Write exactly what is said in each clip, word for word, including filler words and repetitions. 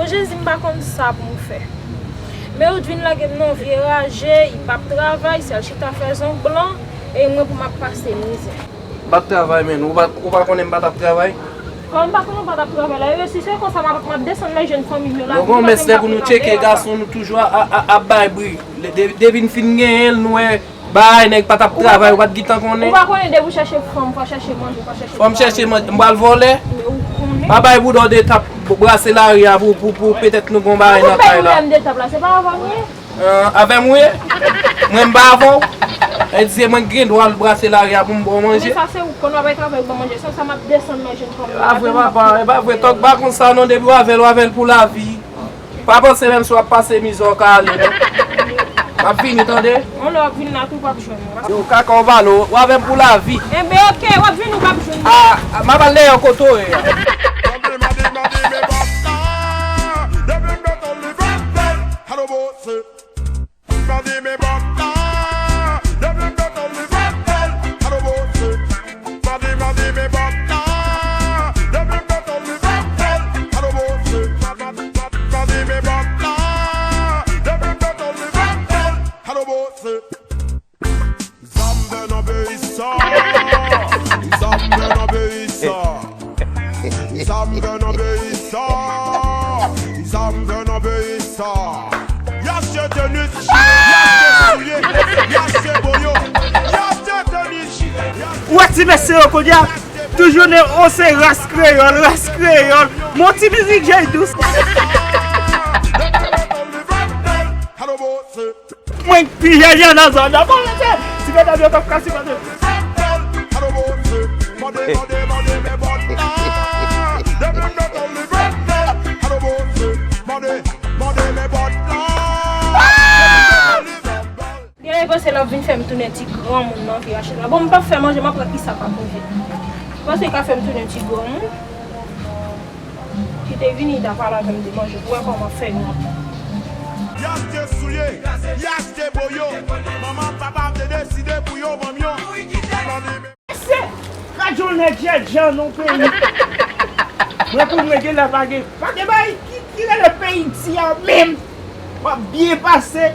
Jezi, m pa konn sa pou m fè. Men yo t vin lage m nan vye raje, li p ap travay, sèl chita fè zong blan, e mwen pou m ap pase mizè. M p ap travay, menn. Ou pa, ou pa konnen m pa t ap travay? Kòman m pa konnen w pa t ap travay la? E si se konsa, m ap, m ap desann nan jèn fanmi m yo la. Nou gon mès lè pou nou tcheke gason, nou toujou a, a, a, ap bay bri. Lè de-, depi n fin genyen l, nou wè bagay nèg pa t ap travay, ou pa t gentan konnen. Ou pa konnen depi w chèche fanm, fò w chèche manje, fò w chèche travay. Fò m chèche manje, m pral vòlè? Men ou konnen. Pa bay bouda w de tap brase lari a pou, pou, pou petèt nou gon bagay nan kay la. Ou bay bouda m de tap la, se pa avè m ye? Ah, avè m ou ye? Mwen m pa avè w? E di se mwen ki gen dwa al brase lari a pou m ba w manje? Men sa se ou k konn w ap bay travay ban manje, se sa m ap desann nan jèn fanm yo. E pa vre papa, e pa vre. Tòg pa konn sa non, depi w avè l, w avè l pou lavi. Pa panse menm si w ap pase mizè w ka ale non. M ap vini tande. Yon lè w ap vin la tou w p ap jwenn mwen. Yo, kaka w balo, w avè m pou lavi. Enben oke, w ap vini w p ap jwenn mwen. Ah, m ap al dèyè kote w ye a. Mande, mande, mande, men bòt la. Depi m mete li bòt bèl, alo bòt se. Mande, men bòt la. Depi m mete li bòt bèl, alo bòt se. Mande, mande, men bòt la. Depi m mete li bòt bèl, alo bòt se. Mande, men bòt la. Depi m mete li bòt bèl, alo bòt se. Zam vè nan peyi sa. Zam vè nan peyi sa. Zam vè nan peyi sa. Zam vè nan peyi sa. Y achte teni, y achte soulye, y achte boyo, y achte teni. Ou wè ti mesye yo kounye a, toujou ne o se ras kreyòl, ras kreyòl. Mon ti mizik jay dous. Mwen k pi jèn nan zòn nan. Bon, mesye, ti medam yo p ap ka sipòte. Genlè li panse l ap vin fè m tounen ti granmoun nan vye rachèt la. Bon, m p ap fè manje, m ap wè kisa k ap rive. Li panse l ka fè m tounen ti granmoun. Kite vini ta pale avè m de manje pou wè kòman fè nou. Y achte soulye, y achte boyo. Manman papa te deside pou yo ban m yo. Se gad yon nèg jèdjan nan peyi. Mwen pou mwen genlè pa gen, pa gen bay ki, ki rele peyi ti a menm. W ap byen pase.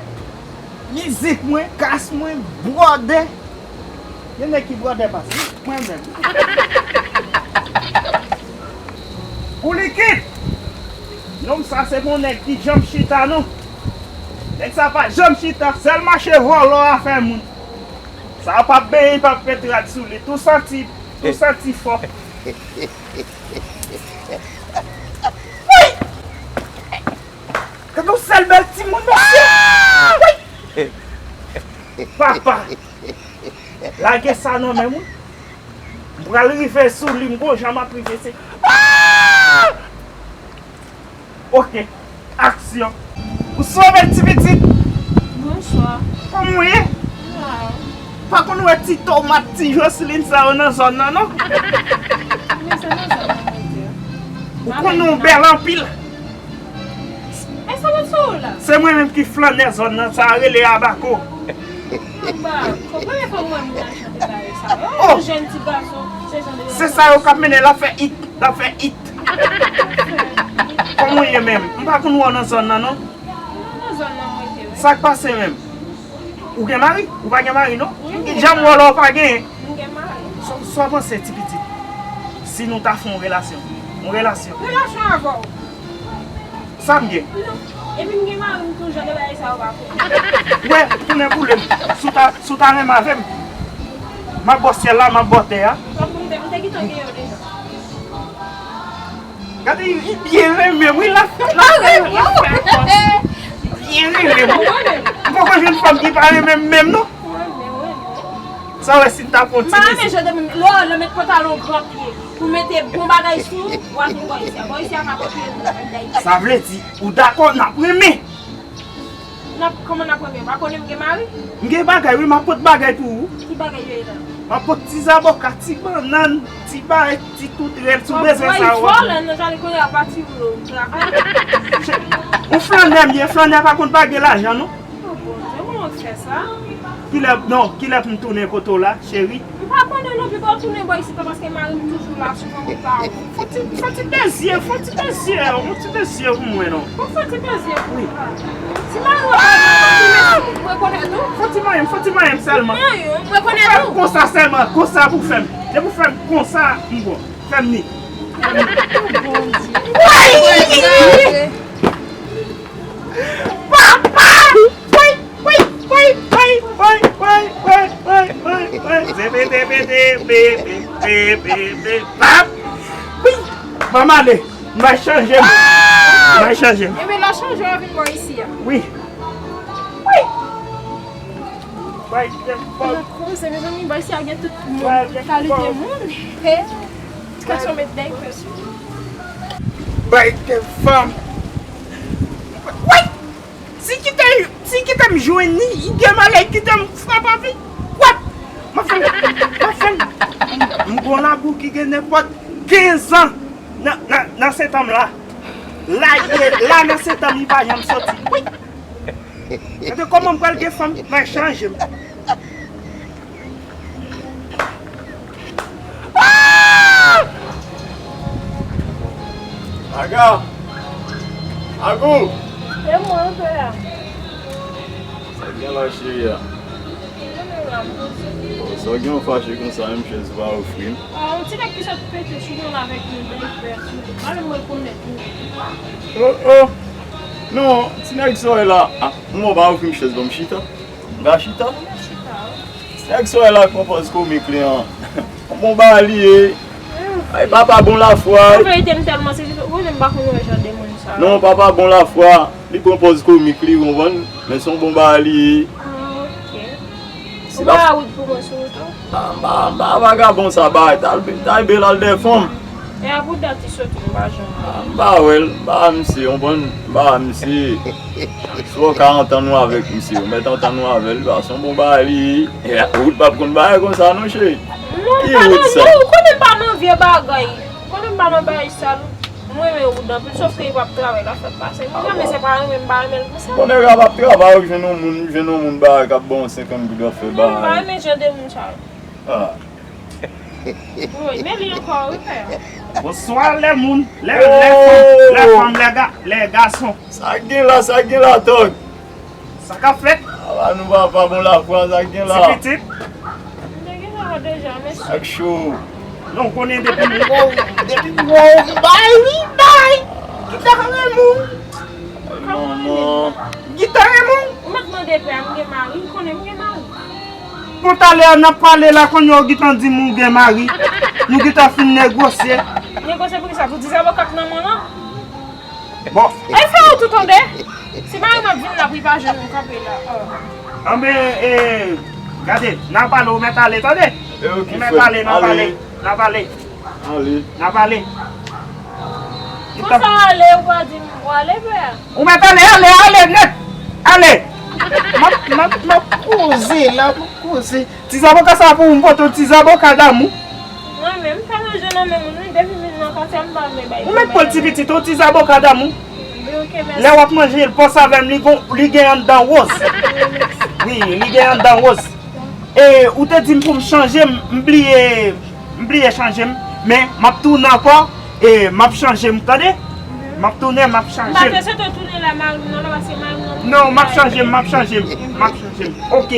Mizik mwen, kas mwen, bwòdè. Gen nèg ki bwòdè pase mwen menm. Kou likid! Nonm sa se pa yon nèg ki janm chita non. Nèg sa pa janm chita, sèl mache vòlò afè moun. Sa p ap benyen, p ap met rad sou li. Tou santi, tou santi fò. Woy! Gade yon sèl bèl timoun, mesye! Woy! Papa! Lage sa nan men m, wi. M pral rive sou li, m gon jan m ap rive, se. Ah! Ok. Aksyon. Bonswa, bèl ti pitit. Bonswa. Kòman w ye? Waw. Pa konn wè ti tomat, ti Jocelyn sa yo nan zòn nan, non? Men se nan zòn nan mwen te. Ou konnen w bèl anpil. E sa w ap sou ou la? Se mwen menm ki flannè zòn nan, sa rele Abako. Abako, premye fwa m wè moun al chante bagay sa yo. Oh! Yon jèn ti gason, se jan de. Se sa yo k ap mennen l ap fè it, l ap fè it. Kòman w ye menm? M pa konn wè w nan zòn nan, non. Nan zòn nan mwen te, wi. Sa k pase menm? Ou gen mari? Ou pa gen mari, non? Wi, m gen mari. Ki jan m wè w la w pa genyen? M gen mari. Sa, sa w panse, ti pitit? Si nou ta fè yon relasyon? Yon relasyon? Relasyon avè w? Sa m gen? Non. Epi m gen mari, m tou jan de bagay sa yo pa fè. Wè, tounen boule m. Si w ta, si w ta renmen avè m, m ap ba w syèl la, m ap ba w tè a. Tankou m te, m te gentan gen yo deja. Gade, li byen renmen m, wi, l ap, l ap fè, l ap fè fòs. Byen renmen m. M poko jwenn fanm ki pa renmen m menm, non. Sa w wè si n ta pran ti mizik. M pa renmen jan de moun, lè w, lè w met pantalon gran pye, pou mete bon bagay sou ou, w a vin bò isi a. Bò isi a pa bò pye moun, moun Dayiti. Sa vle di, ou dakò n ap renmen? N ap, kòman n ap renmen? Ou pa konnen m gen mari? M gen bagay, wi, m ap pot bagay pou ou. Ki bagay yo ye la? M ap pot ti zaboka, ti bannann, ti bay, ti toutrèl, si w bezwen sa, w ap. Lè nan jale kounye a, pati pou yo travay. Yon flannè m ye, flannè pa konn pa gen lajan, non. Oh, Bondye, kòman w fè sa? Kilè, non, kilè pou m tounen kote w la, cheri? M pa konnen non, pi pa w tounen bò isit la, paske mari m toujou la, souvan m pa wè w. Fon ti, fon ti bezye, fon ti bezye, yon ti bezye pou mwen non. Fon ti bezye pou mwen. Si mari w ap pale, fon ti bezye, m rekonèt ou. Fon ti manyen m, fon ti manyen m sèlman. Manyen w, m rekonèt ou. Fè m konsa sèlman, konsa pou fè m. Depi w fè m konsa, m bon. Fè m ni. Fè m ni. Bondye. Papa! Woy, woy, woy. Zebe, zebe, zebe, zebe, zebe, pap. Wi. Ban m ale. M va chanje m. M va chanje m. Ebyen, lè w chanje, w vin bò isi a. Wi. Wi. Bay gen fòm. Koze, mezanmi, bò isi a gen tout kalite moun. He. Ti gason met dèy pès. Bay gen fanm. Wi! Si kite, si kite m jwenn li, li gen malè, kite m frape anvi. Kwat! M ap fè, m ap fè. M gon labou ki gen nenpòt kenz an nan, nan, nan septanm la. La, la nan septanm, li pa janm soti. Wi! Gade kòman m pral gen fanm, m a chanje m. Ah! Aga! Agou! E mwen, pè a. Sa k gen la, cheri a? Mwen menm la, m poze. Bon, sa w gen w fache konsa, menm chèz ou pa ofri m? Ah, yon ti nèg ki sot pete sou mwen la avèk yon bèl vè sou li. Pa menm rekonèt li. Oh, oh! Non, ti nèg sa w wè la. Ah, mwen w pa ofri m chèz, ban m chita. M ka chita? Nèg sa w wè la k pran pòz komik li an. Yon bon bagay li ye. Ay, papa bon lafwa. An verite, m tèlman sezi, ou konnen m pa konn wè jan de moun sa yo. Non, papa bon lafwa. Li pran pòz komik li, ou konprann? Men se yon bon bagay li ye. Ah, ok. Ou pa wout pou mwen sou wout ou? Ah, m pa, m pa vagabon sa bagay. Talbe, talbe l al dèyè fanm. E a pou dat li soti, m pa janm wè. Ah, m pa wè l, m pa wè misye, w konprann? M pa wè misye. Si w ka antann ou avèk misye, ou mèt antann ou avè l, paske yon bon bagay li ye. Wood p ap konn bagay konsa non, cheri. Non, m pa nan, non, ou konnen m pa nan vye bagay. Ou konnen m pa nan bagay sal. M renmen Wood anpil, sòf ke li p ap travay, l ap fè l pase. M renmen, se pa renmen, m pa renmen l pou sa. Bon, nèg la p ap travay, ou jwenn yon moun, ou jwenn yon moun bagay k ap ba w senkant goud w ap fè bagay. Non, m pa renmen jan de moun sa yo. Ah. Wi, men li ankò, wi, pè. Bonswa, lè moun, lè, lè fanm, lè fanm, lè ga-, lè gason. Sa k gen la, sa k gen la, tòg? Sa k ap fèt? Aba nou papa bon lafwa, sa k gen la? Ti pitit. M te gen sa deja, mesye. Sa k cho? Non, w konnen depi m wè w, depi m wè w, m bay, wi, bay. Gita renmen w. Manman. Gita renmen w. Ou mèt mande pè a, m gen mari, m konnen m gen mari. Bon, talè a n ap pale la, kounye a w gentan di m ou gen mari. Nou gentan fin negosye. Negosye pou kisa? Pou ti zaboka k nan men w lan? Bon. E fè ou tou tande? Si mari m ap vin la pou li pa jwenn nou kanpe la. Oh. Anben, e, gade, n a pale, ou mèt ale, tande? E ok, frè m. Ou mèt ale, n a pale, n a pale. Ale. N ap ale. Konsa ale, ou pa di m, ou ale, pè a? Ou mèt ale, ale, ale, nèt. Ale. M ap, m ap, m ap koze la, m ap koze. Ti zaboka sa pou ou, m pote yon ti zaboka damou. Mwen menm, m pa nan jwenn nan men moun, wi, depi m vin nan katye a, m pa vle bay. Ou mèt pran ti pitit, yon ti zaboka damou. Wi, ok, mèsi. Lè w ap manje l, panse avè m, li gon, li gen anndan woz. Wi, mèsi. Wi, li gen anndan woz. E, ou te di m pou m chanje, m, m bliye, m bliye chanje m, men m ap tounen ankò, e, m ap chanje m, tande? M ap tounen, m ap chanje m. M pa te swete w tounen la, mari m nan, non, paske mari m nan. Non, m ap chanje m, m ap chanje m, m ap chanje m. Ok.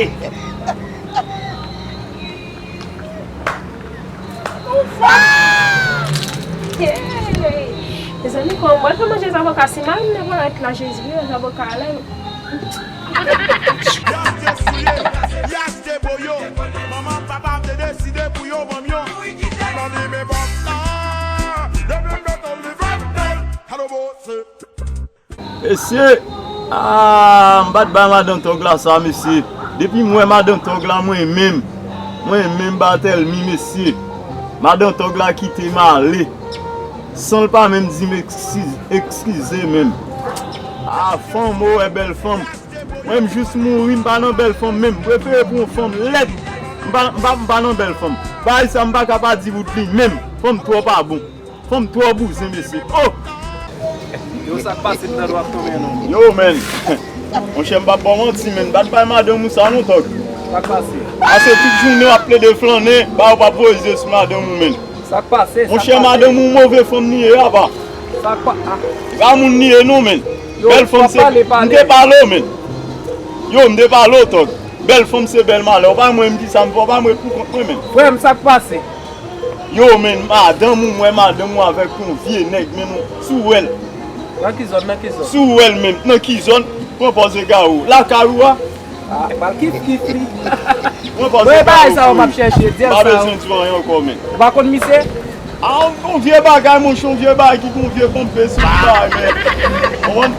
Mezanmi, kòman m pral fè manje zaboka si mari m nan parèt la, Jezi, wi, zaboka la. Yas te souye, yas te boyo. Manman papa m te deside pou yo ban m yo. Mande men pòt la. Depi m detan li vle m bèl. Hello, boss. Mesye, ah, m pa t bay madan tòg la sa, mesye. Depi m wè madan tòg la, mwen menm, mwen menm, m pa tèlmi, mesye. Madan tòg la kite m ale. San l pa menm di m eskiz-, eskize menm. Ah, fanm, o, e bèl fanm. Mwen, m jis mouri, m pa nan bèl fanm menm. M prefere pou yon fanm lèd. M pa, m pa, m pa nan bèl fanm. Bagay sa, m pa ka pa di bout li menm. Fanm twò pa bon. Fanm twò bouzen, mesye. Oh! Yo, sa k pase nan dwa tonbe non. Yo, men. Monchè, m p ap ba w manti, men. M pa t bay madanm ou sa non, tòg. Sa k pase? Pase tout jounen w ap plede flannen, ba ou p ap voye zye sou madanm ou, menn. Sa k pase? Monchè, madanm ou move fanm li ye, apa. Sa k pa. Ah. E pa moun li ye, non, menn. Yo, bèl fanm se. M te pale w, menn. Yo, m te pale w, tòg. Bèl fanm se bèl malè. Ou pa mwen m di sa m fè, ou pa mwen pou kont mwen, menn. Frè m, sa k pase? Yo, menn, madanm ou, m wè madanm ou avèk yon vye nèg, menn, ou sou wèl. Nan ki zòn, nan ki zòn? Sou wèl, menn, nan ki zòn? Pran pòz ega ou. Lakay ou a? Ah, pral kif kif li. Mwen panse bagay sa yo m ap chèche, di l sa yo. Pa bezwen di anyen ankò, men. Ou pa konn misye? Ah, yon vye bagay, monchè, yon vye bagay ki gon vye konpe sou li, bagay, men. Konprann?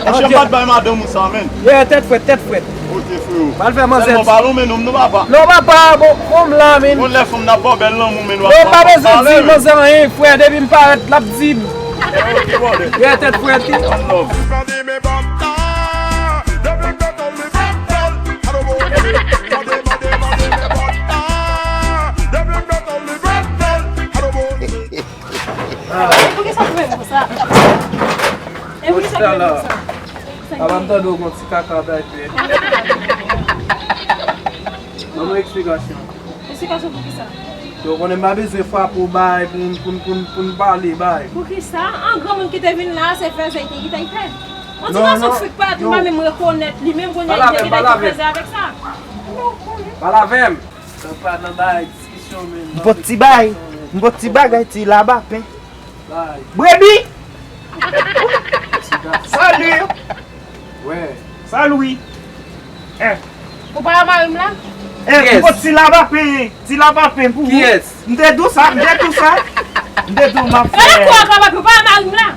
Monchè, m pa t bay madanm ou sa, men. Yeah, tèt frèt, tèt frèt. Ok, freo. Pral fè manzè. Sèlman pa lonmen non m non, papa. Non, papa, bon, bon, m la, men. Yon lè fanm nan ba w bèl lanmou, men. Non, pa bezwen di manzè anyen, frè, depi m parèt, l ap di m. Ok, brother. Yeah, tèt frèt. One love. E poukisa w fè m konsa? E poukisa w fè m konsa? Apa m tande w gon ti kaka bay pye. Ban mwen eksplikasyon. Eksplikasyon poukisa? Yo konnen m pa bezwen frape w bay pou n, pou n, pou n, pou n pale bay. Poukisa? An granmoun ki te vin la, se fèzè ki te fè. On ti gason frik parèt, m pa menm rekonèt li menm, kounye a li te gentan fèzè avèk sa. Pale avè m. Sa pa nan bay diskisyon, men. M pot ti bay. M pot ti bagay, ti labapen. Bay. Brebi! Salut! Wè. Salut! Eh. Ou pa wè mari m la? Eh, m pot ti labapen, ti labapen pou ou. Kiyès? M te di w sa, m te di w sa. M te di w m ap fè. Gade kou ak labapen, ou pa wè mari m la?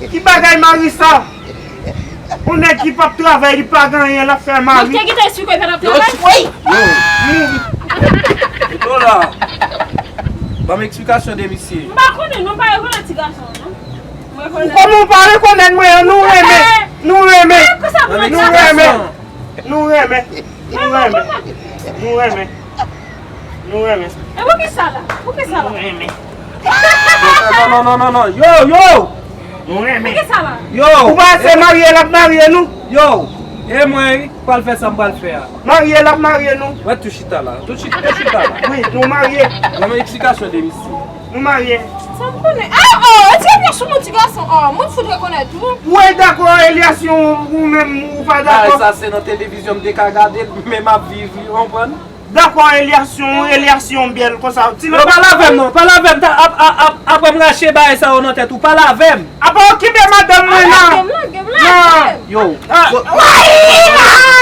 Ki bagay mari sa? Yon nèg ki p ap travay, li pa gen anyen, l ap fè mari. Mwen te gentan esplike w pa t ap travay. Woy! Yo! Mouri! Eto la! Ban m eksplikasyon de misye. M pa konnen non, m pa rekonèt ti gason an non. Mwen rekonèt. Kòman w pa rekonèt mwen an? Nou renmen! Nou renmen! Nou renmen! Nou renmen! Nou renmen! Nou renmen! Nou renmen. E poukisa la? Poukisa la? Nou renmen. Non, non, non, non, non. Yo, yo! Nou renmen. Poukisa la? Yo! Ou pa se marye l ap marye nou? Yo! E mwen, wi, pral fè sa m pral fè a. Marye l ap marye nou? Wè tou chita la. Tou chita, tou chita la. Wi, nou marye. Ban mwen eksplikasyon de misye. Nou marye. Sa m konnen. Ah, oh, retire pye sou mwen, ti gason. Oh, mwen fout rekonèt ou. Ou e dakò, Eliasson, ou menm, ou pa dakò? Bagay sa se nan televizyon m te ka gade l, men m ap viv li, ou konprann? Dakò, Eliasson, Eliasson byèl konsa. Ti yo, pale avè m non, pale avè m, ta, ap, ap, ap, apre m rache bagay sa yo nan tèt ou, pale avè m. Apa okipe madanm mwen nan. Lage m, lage m, lage m. Yo. Ah, woy!